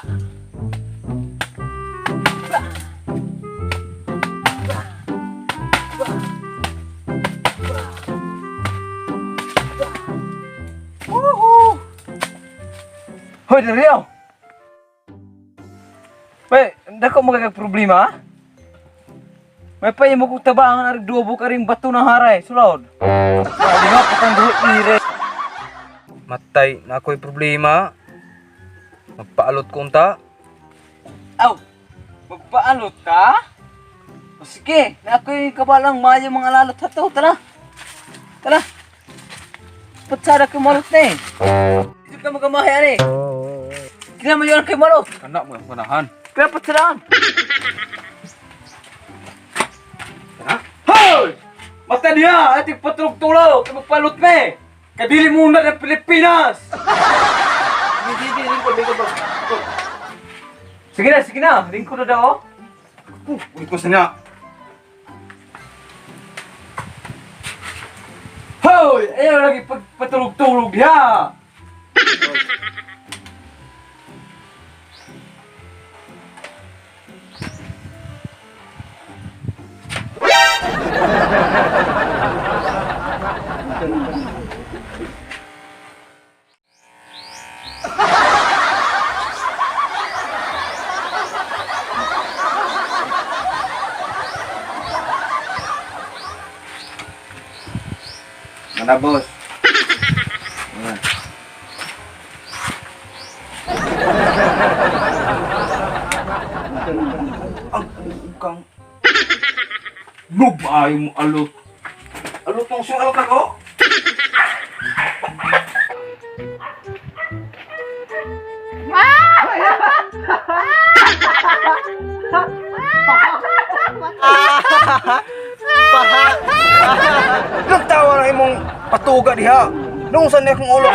Bah! Bah! Bah! Bah! Bah! Woohoo! Hoy, Dario! May, dako mo kag problema? May pay mo kong tabangan arig duwa ka ring bato na haray, sulod. Di nga patang duha ire. Matay na ako'y problema. Magpaalot ko unta. Aw, magpaalot ka? O sige, na ako'y kabalang mayo mga lalot hato. Tara. Tara. Patsara kay malot na eh. Dito ka magamahay ani. Kinama yun kay malot. Kana mo ang ganahan. Kaya patsaraan. Hoy! Mata niya! Ating patulog-tulog! Kaya magpalot na eh! Kadili muna ng Pilipinas! Sige, lingkod, lingkod. Sige na, sige na! Lingkod na daw oh. Ulit ko sa niya. Hoy! Ayaw lagi pagpatulog-tulog niya! Mana, boss? Ang kang Lub ayo mo alot. Alot mong siyang alot ako. Nagtawa na imong patuga diha. Nung saan akong ulo,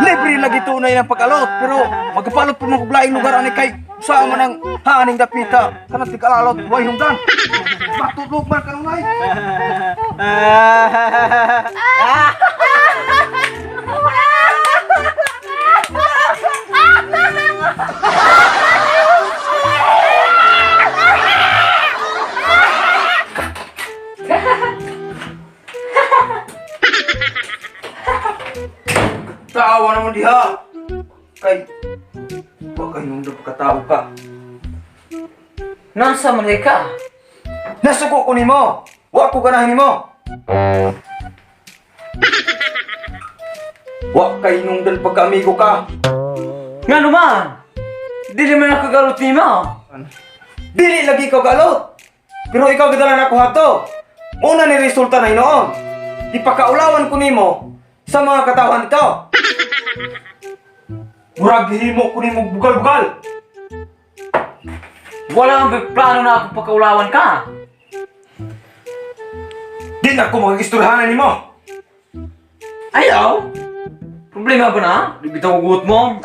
libre lagi tunay ng pag-alot. Pero magkapalot pa mga laing lugar ani kay sa man ang haning dapita. Kanang tig-alalot, way hungdan. Matulog man kanunay. Tawa naman diha. Kay wa kay nung pagkatao ka. Nasa man ka? Nasuko ko nimo. Wa ko ganahan nimo. Wa kay nungdan pagka-amigo ka. Nga naman! Dili man ako galot nimo! Dili lagi ikaw galot. Pero ikaw gidala na ko hato. Una ni resulta na hinoon. Ipakaulawan ko nimo sa mga katawan nito. Murag gihimo ko nimo bugal-bugal. Wala ang plano na ako pagkaulawan ka! Di na ko magigisturhanan nimo. Ayaw! Problema ba na? Di bitaw guot mo?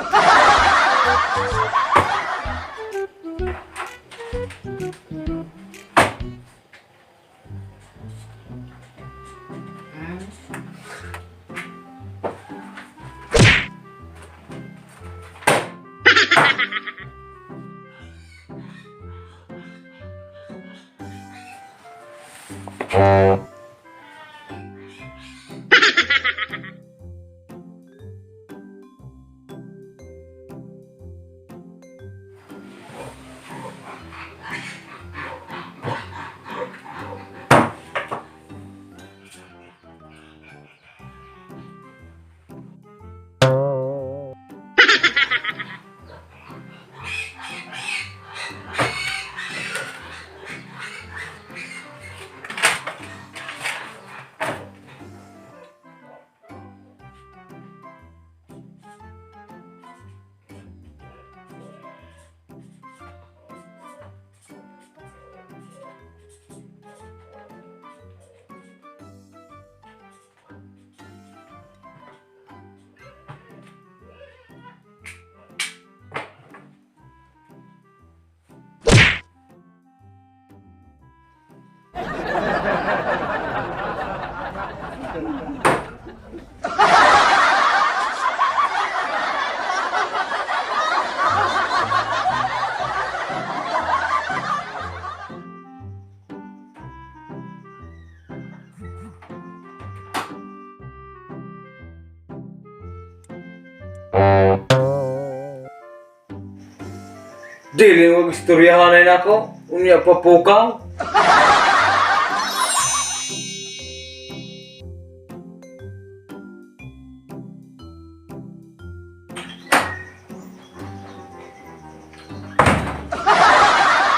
Dili mo istoryahan na ako. Unya papukaw.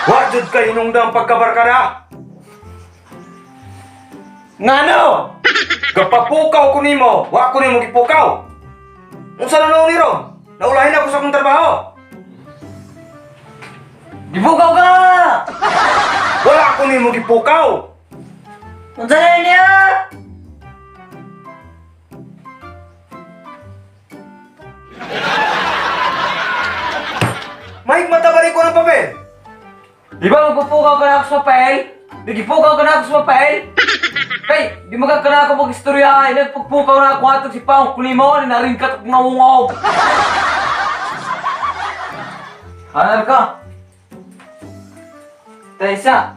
Wa jud kay hinungdang pagkabarkada. Ngano? Gapapukaw ko nimo, wa ko nimo gipukaw. Unsa na noon ni ron? Naulahin ako sa akong trabaho. Gipukaw ka! Wala ko nimo gipukaw. Unsa na niya? Mahigmata ba rin ko ng papel? Di ba magpupukaw ka na ako sa papel? Di gipukaw ka na ako sa papel? Kay, di magka ka na ako mag-istorya ay nagpagpukaw na ako atong si Pao Kulimo, narin ka kung naungaw. Hanal ka. Taysa.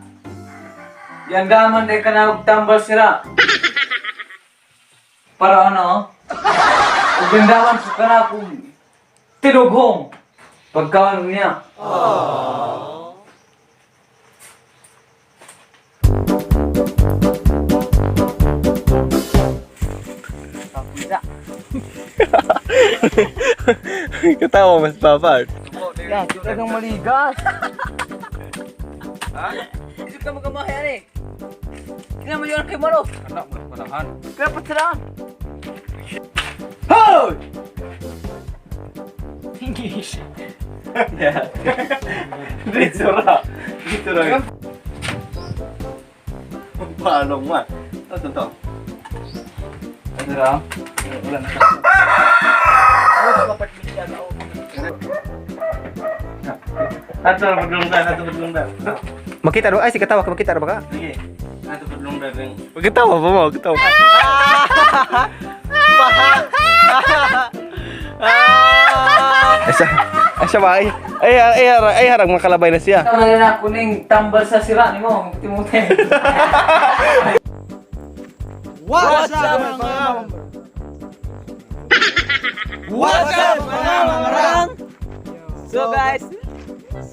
Yan daman di ka na magtambal sira. Para ano? Ug gandaman ko ka na kung tinughong. Pagkaon niya. Katawa mas papa. Ya, kita kang maligas. Ha? Isip ka magamahay eh. Kina mo yun kay Maro. Anak mo panahan. Kaya patsaraan. Hoy! English. Yeah. Dito ra. Dito ra. Palong man. Ito to. Ano ra? Wala na. Ato na padlongdan, ato padlongdan. Makita ro ay si katawa ka makita ra ba ka? Sige. Ato padlongdan ring. Katawa pa mo, katawa. Asa asa ba ay ay ay ay harang makalabay na siya. Ikaw na rin ako ning tambal sa sira ni mo. Timute. What's up mga What's up mga mangarang? So guys,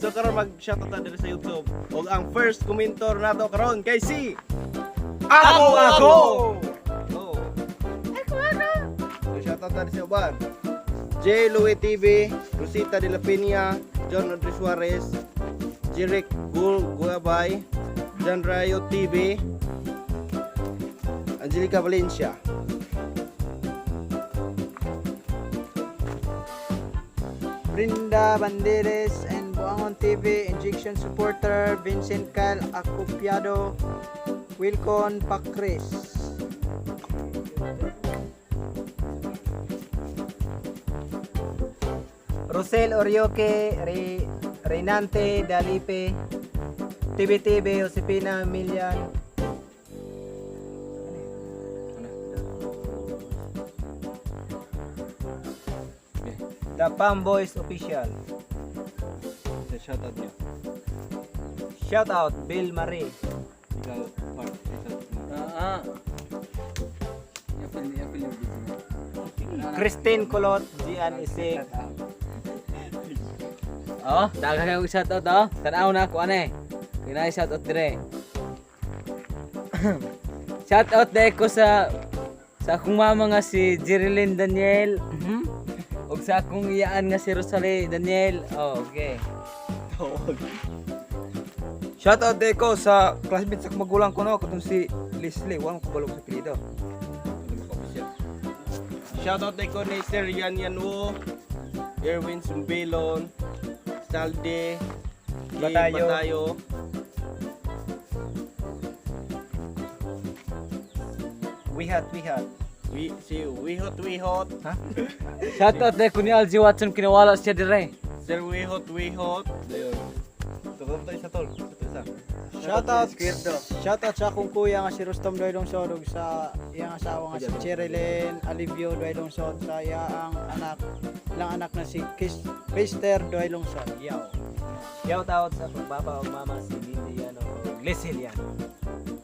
So karon mag-shoutout ta diri sa YouTube. Ug ang first commentor nato karon kay si Ako ako. Oh. Ako ako. So shoutout ta diri sa uban. J. Louis TV, Rosita de la Peña, John Andre Suarez, Jeric Gul Guabay, John Rayo TV, Angelica Valencia. Brinda Banderes and Buangon TV, Injection Supporter, Vincent Kyle Acopiado, Wilcon Pacris. Rosel Orioque, Reynante Dalipe, TBTB, Josepina Milian. The Palm Boys Official. Sa shoutout niya. Shout out Bill Marie. Ikaw, Mark, shoutout mo. Ah. Yapil, yapil yung video. Christine Colot, Gian Isik. Oh, daghan kayong shoutout oh. Tanaw na ako ane. Kinay shoutout dire. Shoutout dai ko sa akong mama nga si Jerilyn Daniel. Ug sa akong iyaan nga si Rosalie Daniel. Oh, okay. Shoutout day ko sa classmate sa magulang ko no katong si Leslie, wala ko balog sa apelyido. Shoutout ko ni Sir Yan Yanwo, Erwin Sumbilon, Salde, Kim Batayo. Batayo. Wihat Wihat. Wi, si Wihot Wihot, Shoutout dai ko ni Algie Watson kinawala siya dire. Sir Wihot Wihot. Ayun. Tutok tayo sa tol. Sa to isa. Shout out Shout out sa akong kuya nga si Rustom Doylongson ug sa iyang asawa nga si Cherilyn Alivio Doylongson sa iyang anak ilang anak na si Chris, Krister Doylongson. Yaw. Shout out sa pagpapa o mama si Lindy ano, Lesilian.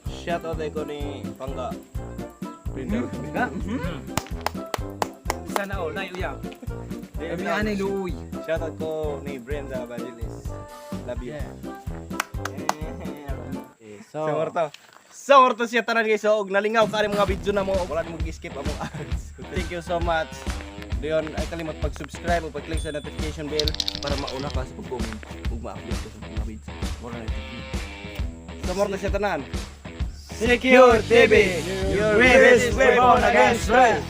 Shoutout ko ni Pangga. Sana all, nay uyab. Kami ani luoy. Shoutout ko ni Brenda Badilis. Love you. Okay, So, so, sa So, orto siya tanan, guys. So, og nalingaw ka ni mga video na mo, wala nimo gi-skip among ads. Thank you so much. Diyon ay kalimot pag-subscribe o pag-click sa notification bell para mauna ka sa pag-comment ug ma-update ka sa mga videos. Mura na ito. So, morto siya tanan. Secure TV, your greatest weapon against stress.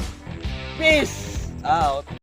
Peace out.